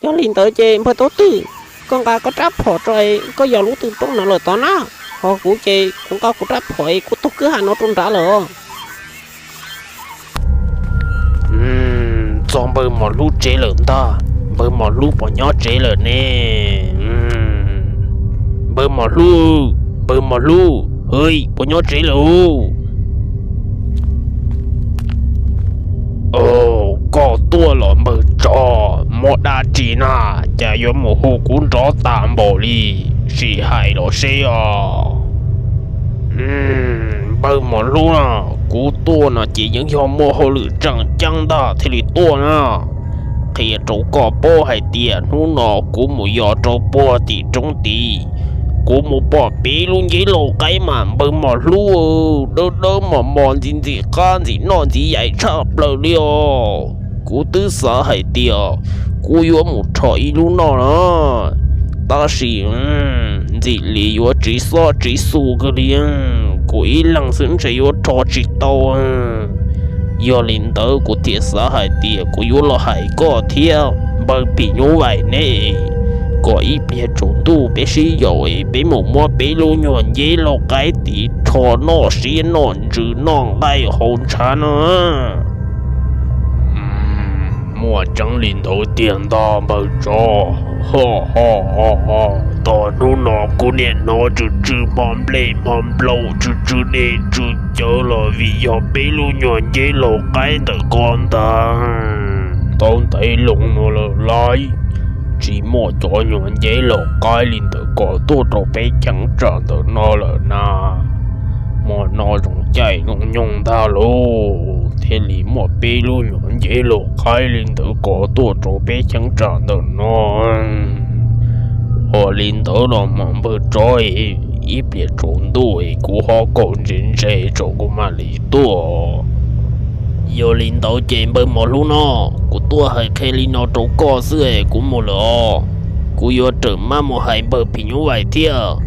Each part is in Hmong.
Yog li ntawd ces npawg Taub Twm, koj nqa koj rab phom tso, koj yos lub tw roob no lawm tod na, ho kuv ces kuv nqa kuv rab phom es kuv taug kwj ha no rau nrad lawm. Txog npawg Mos Hlub tsev lawm ntag. Npawg Mos Hlub puas nyob tsev lawm ne? Npawg Mos Hlub, npawg Mos Hlub, hwj, puas nyob tsev lawm? Au, koj tuaj los npawg tsov, muaj dab tsi na, cas yuav mus hu kuv nrov tas npaum li? Sim hais los seb os. Npawg Mos Hlub na, kuv tuaj no ces yeej yog muaj hauj lwm tseem ceeb ntag thiaj li tuaj na. Qhia rau koj paub hais tias hnub no kuv mus yos rau puag tim roob tid, kuv mus pom peb lub nceb laus qaib mas npawg Mos Hlub, dawb dawb mos mos ntxim ntxim qab ntxim noj ntxim yaim tshaj plaws li os. Kuv twb xav hais tias kuv yuav mus rho ib lub noj na, tab sis ntxim li yuav tsiv xob tsiv xu kawg li, kuv ib leeg xwb ntshe yuav rho tsis tau. Yog li ntawd kuv thiaj xav hais tias kuv yuav los hais koj thiab npawg phim nyuj vais neb, kom ib pliag tsaus ntuj peb sib yaum es peb mus muab peb lub nyuag nceb laus qaib tid rho noj siab noj ntsws noj nqaij haus ntshav no. Muaj tseeb li ntawd tiag ntag npawg tsov. Ho ho ho ho, txog hnub no kuv niaj hnov tsw tsw hmo nplej hmo nplaum tsw tsw dej tsw cawv los vim yog peb lub nyuag nceb laus qaib ntawm ko ntag. Tau ntev loo no lawm lauj, tsis muaj cov nyuag nceb laus qaib li ntawm ko tuaj rau peb cheeb tsam ntawm no lawm na. Hmo no zoo caij zoo nyoog ntag lauj, thiaj li muaj peb lub nyuag nceb laus qaib li ntawm ko tuaj rau peb cheeb tsam ntawm no. Ua li ntawd los mas npawg tsov, ib pliag tsaus ntuj kuv ho kaum ntse ntse tso kuv mam li tuaj. Yog li ntawd ces npawg Mos Hlub no, kuv tuaj hais qhia li no rau koj xwb es kuv mus lawm os. Kuv yuav rawm mab mus hais npawg phim nyuj vais thiab.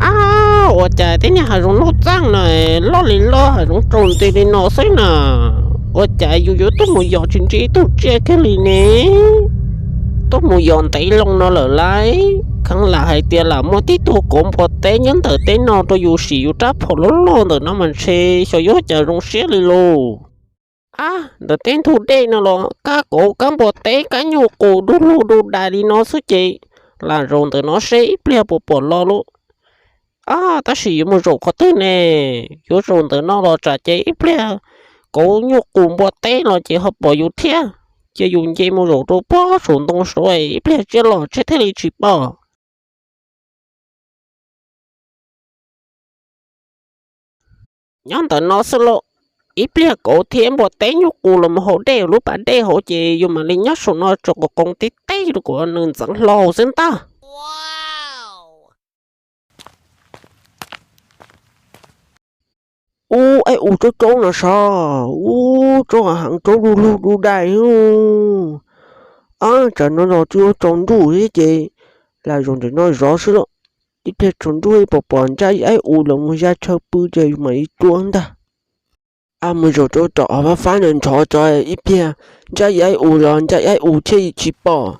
Ab, ua cas tej niag hav zoov loj txaaj no loj li loj, hav zoov tsaus nti li no xwb na? Ua cas yus yuav tuaj mus yos tsis ntsib ib tug tsiaj kiag li ne? Tuaj mus yos ntev loo no lawm lauj, kheev lam hais tias lam muaj tib tug kauv npua teb nyob ntawm teb no rau yus sim yus rab phom loj loj ntawm no mas ntshe xyov yuav cas zoo siab li lauj. Ab, ntawm teb ntug dej no los kab kauv kab npua teb kab nyuj qus du lug du dais li no xwb ces lam zaum ntawm no seb ib pliag puas pom los lauj. Ab, tab sis yuav mus zaum qhov twg ne? Yuav zaum ntawm no los tsam ces ib pliag kauv nyuj qus npua teb los ces ho pom yus thiab. Ces yus nce mus zaum rau puag saum ntoo saud ib pliag tsiaj los tsiaj thiaj li tsis pom. Nyob ntawm no xwb lauj, ib pliag kauv thiab npua teb nyuj qus los mus haus dej lub pas dej hauv ces yus mam li nyob saum no tso qos qoos tib teb rau kom nws ntxeev hlo xwb ntag. Ub, aib u tsaub tsaub no sav, ub, tsaub heev tsaub du lug du dais. Ab, tsam no los twb yuav tsaus ntuj thiab ces lam zaum ntawm no zov xwb lauj. Ib pliag tsaus ntuj pom pom ntsaj ib aib u los mus ya chaw pw ces yus mam li tua ntag. Ab, mus zaum rau tom hauv fab fab ntawd ntshov tso ib pliag ntsaj ib aib u los ntsaj ib aib u thiaj tsis pom.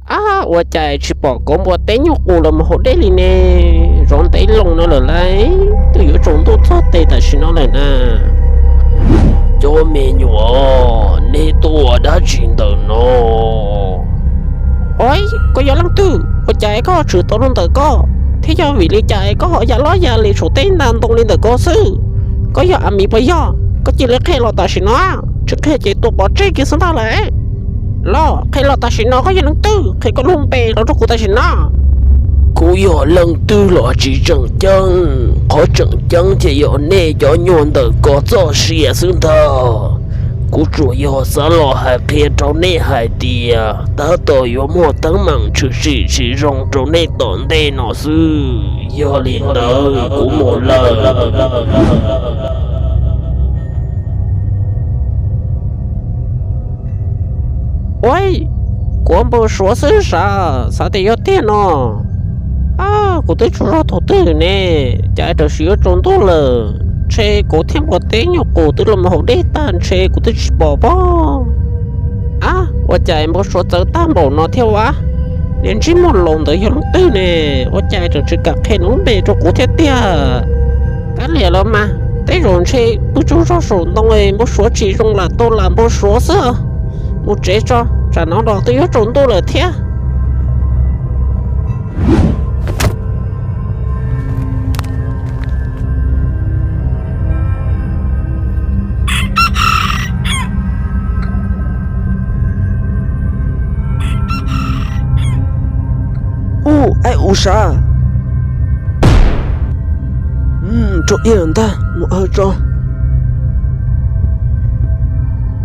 Ab, ua cas tsis pom kauv npua teb nyuj qus los mus haus dej li ne? Zov ntev loo no lawm lauj, twb yuav tsaus ntuj txog tes tam sim no lawm na. Cov me nyuam, nej tuaj ua dab tsi ntawm no? Ua, koj yog leej twg? Ua cas koj tshwm tau rau ntawm ko? Thiab yog vim li cas koj ho ya lob ya li saum tej ntag ntoo li ntawm ko xwb? Koj yog a miv puas yog? Koj cia li qhia los tam sim no, tsis qhia ces tua pov tseg kiag xwb ntag lauj. Los qhia los tam sim no koj yog leej twg, qhia koj lub npe los rau kuv tam sim no. Kuv yog leej twg los tsis tseem ceeb, qhov tseem ceeb ces yog nej cov nyuag ntawm ko txoj sia xwb ntag. Kuv tsuas yog xav los hais qhia rau nej hais tias tab tom yuav muaj teeb meem tshwm sim tsis zoo rau nej tom ntej no xwb. Yog li ntawd kuv mus lawm. Ua, kuv npau suav xwb sav, xav tias yog tiag no. Ab, Kuv twb tsaug zog thaum twg ne, cas tam sim yuav tsaus ntuj lawm, ntshe kuv thiab npua teb nyuag qus twb los mus haus dej tag ntshe kuv twb tsis pom pob. Ab, ua cas npau suav txawv tag npaum no thiab ua? Niag ntsej muag laus ntawd yog leej twg ne? Ua cas tseem tsis kam qhia nws lub npe rau kuv thiab tiag? Kav liam los mas, tej zaum ntshe pw tsaug zog saum ntoo npau suav tsis zoo lam tau lam npau suav xwb. Mus tsev tso, tsam no los twb yuav tsaus ntuj lawm thiab. Ub, aib us sav. Rau ib los ntag, mus aw tso.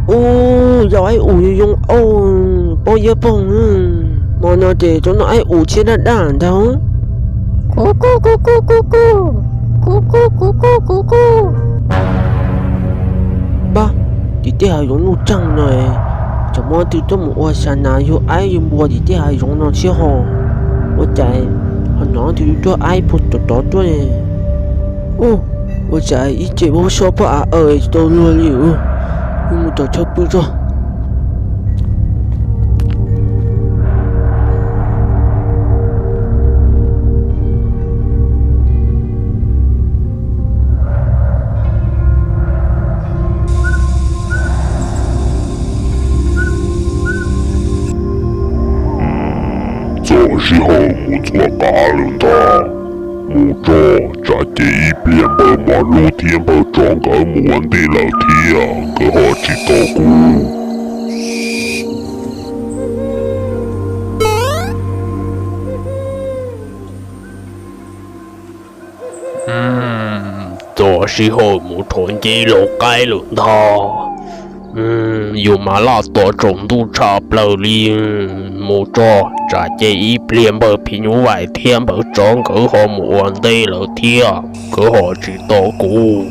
Ub, yog aib us yoo yoo, paub yab poog. Hmo no ces rau noj aib us tshiab daj daj ntag. Kuv kuj, kuv kuj, kuv kuj, kuv kuj, kuv kuj, kuv kuj. Npab, tim tej hav zoov nuj tsaug no, tseem muaj twg tuaj mus ua xya nas yug aib yug npua tim tej hav zoov no thiab ho? Ua cas ho hnov twg tuaj aib puag rov rov tuaj? Ub, ua cas ib ce vaub sob pob av aws tsis tau luag li. Wb mus tom chaw pw tso. Txog sij hawm mus txuas qav lawm ntag. Mus tso, tsam ces ib pliag npawg mos hlub thiab npawg tsov nkawd mus ua ntej lawm thiab nkawd ho tsis tos kuv. Txog sij hawm mus rhuav nceb lauj qaib lawm ntag. Yus mas laj tos tsaus ntuj tshaj plaws li. Mus tso, tsam ces ib pliag npawg phim nyuj vais thiab npawg tsov nkawd ho mus ua ntej lawm thiab nkawd ho tsis tos kuv.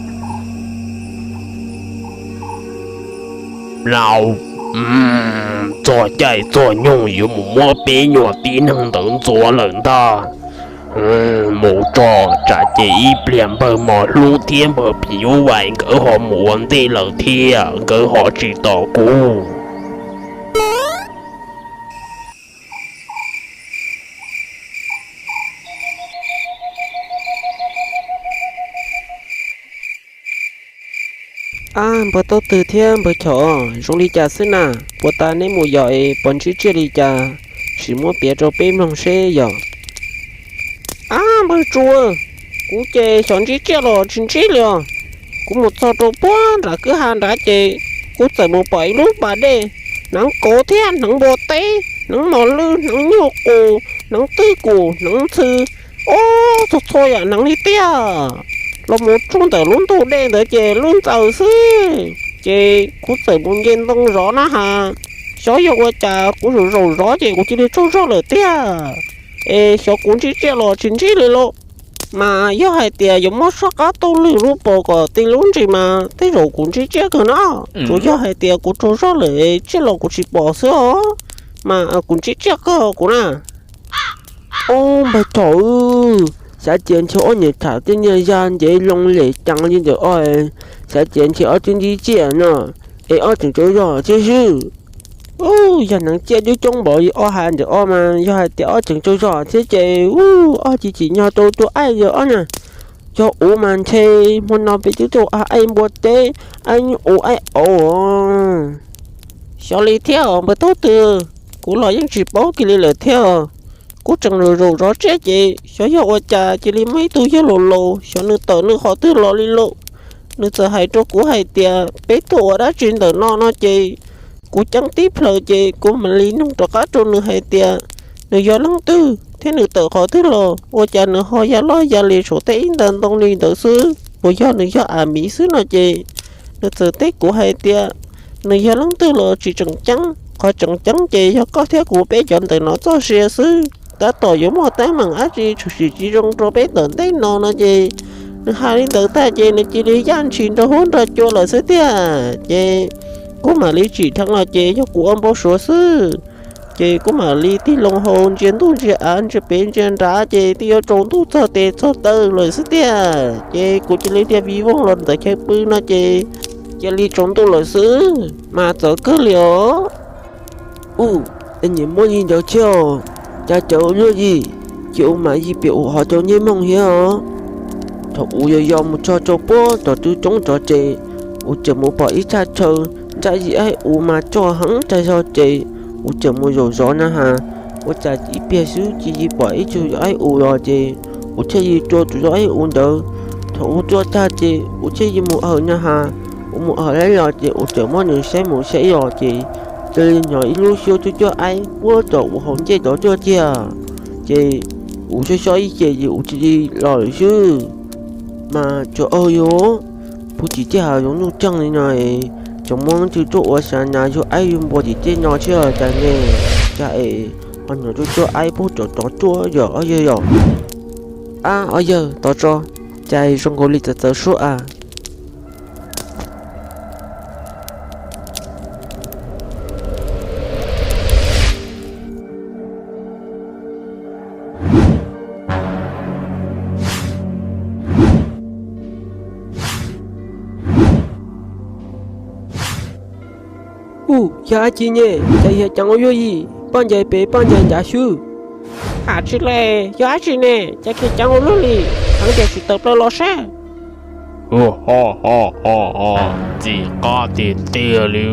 Txog caij txog nyoog yuav mus muab peb nyuag tib neeg ntawd ntxuav lawm ntag. Mus tso, tsam ces ib pliag npawg mos hlub thiab npawg phim nyuj vais nkawd ho mus ua ntej lawm thiab nkawd ho tsis tos kuv. Ab, npawg Taub Twg thiab npawg Chom, zoo li cas xwb na? Puas tas neb mus yos es pom ntsib tsiaj li cas, sim muab piav rau peb mloog seb yog. Ab, npawg Tsua, kuv ces xyov ntsib tsiaj los tsis ntsib li os. Kuv mus txog rau puag nram kwj ha nrad ces kuv txawm mus pom ib lub pas dej, hneev kauv thiab hneev npua teb, hneev mos lwj, hneev nyuj qus, hneev twj kum, hneev ntxhw, ub, txhua txhua yam hneev li tiag. Los mus tsuj ntawm lub ntug dej ntawd ces lub ntxaws xwb. Ces kuv txawm mus nce ntoo zov na has, xyov yog ua cas kuv zaum zaum zov ces kuv cia li tsaug zog lawm tiag. Es xyov kuv ntsib tsiaj los tsis ntsib li lauj. Mas yog hais tias yuav muab soj qab taug lwm lub pos kom ti lub ntsis mas tej zaum kuv ntsib tsiaj kawg no. Tsuas yog hais tias kuv tsaug zog lawm tsiaj los kuv tsis pom xwb os, mas kuv ntsib tsiaj kawg kuv na. Ub, npawg Chom, xav tias ntshe ob niag tham tej niag zaj ntev loo lem ceev li ntawm ob, xav tias ntshe ob twb ntsib tsiaj no, es ob tseem tsaug zog thiab xwb. Ub, yog hneev tsiaj coob coob npaum li ob hais ntawm ob mas yog hais tias ob tseem tsaug zog thiab ces ub, ob tsis tsim nyog rau tua aib li ob na. Yog kuv mas ntshe hmo no peb twb tuaj aib npua teb, aib nyuj qus, aib auv os. Xyov li thiab os npawg Taub Twg, kuv los yeej tsis paub kiag li lawm thiab. Kuv tseem zaum zaum zov tsiaj ces xyov yog ua cas cia li muaj ib tug yawg laus laus, xyov nws tawm nws qhov twg los li lauj. Nws txawm hais rau kuv hais tias peb tuaj ua dab tsi ntawm no no ces kuv ceeb tib plaws ces kuv mam li nug rov qab rau nws hais tias nws yog leej twg thiab nws tawm qhov twg los, ua cas nws ho ya loj ya li saum tej ib nta ntoo li ntawd xwb, puas yog nws yog a miv xwb no ces nws txawm teb kuv hais tias nws yog leej twg los tsis tseem ceeb, qhov tseem ceeb ces yog koj thiab kuv peb cov ntawm no txoj sia xwb, tab tom yuav muaj teeb meem dab tsi tshwm sim tsis zoo rau peb tom ntej no no ces nws hais li ntawd tag ces nws cia li yaj ntshis nrog huab nrog cua lawm xwb tiag. Ces kuv mam li tsim dheev los ces yog kuv ua npau suav xwb. Ces kuv mam li tig loo hauv ntsia ntuj ntsia av ntsia pem ntsia nrad ces twb yuav tsaus ntuj txog tes txog taw lawm xwb tiag. Ces kuv cia li dhia viv voog los ntawm chaw pw no ces cia li tsaus ntuj lawm xwb mas txawv kawg li os. Ub, es nyias muab yim ntawd thiab os, cas cawv ua luaj yim, ces ua mas yim piam ua hov cov nyej moog thiab os. Thaum ub yog yog mus txog rau puag tom tw roob rov ces, ua tseem mus pom ib thaj chaw ntsaj yim aib ua mas coj heev tag zog ces, ua tseem mus zaum zov na has, ua cas ib pliag xwb cia li pom ib tug aib ua los ces, ua thiaj li tua tus aib ua ntawd. Thaum ua tua tag ces ua thiaj li mus hawm na has, ua mus hawm lawm los ces ua tseem muab nws saib mus saib los ces, cia li hnov ib lub suab cuab cuab aib puag tom ua hauv ncej tod tuaj tiag. Ces ua xyob xyob ib ce ces ua cia li los lawm xwb. Mas tsuas ua yog pub tsis tej hav zoov nyuj tseej li no, tseem muab twg tuaj ua xav nas yug aib yug npua tim tej no thiab cas ne? Cas es ho hnov cuab cuab aib puag tom tod tuaj yom ob yawg yom? Ab ob yawg tos tso, cas zoo nkaus li txawv txawv suab a. Ub, yog dab tsi ne? Cas yog ceev ua luaj li, poj ncaws pem poj ncaws ncav xwb. Ab tsi le, yog dab tsi ne? Cas kheev ceev ua luaj li, heev tiag tsis tawm plaws los saib. Txim qab tiag tiag li.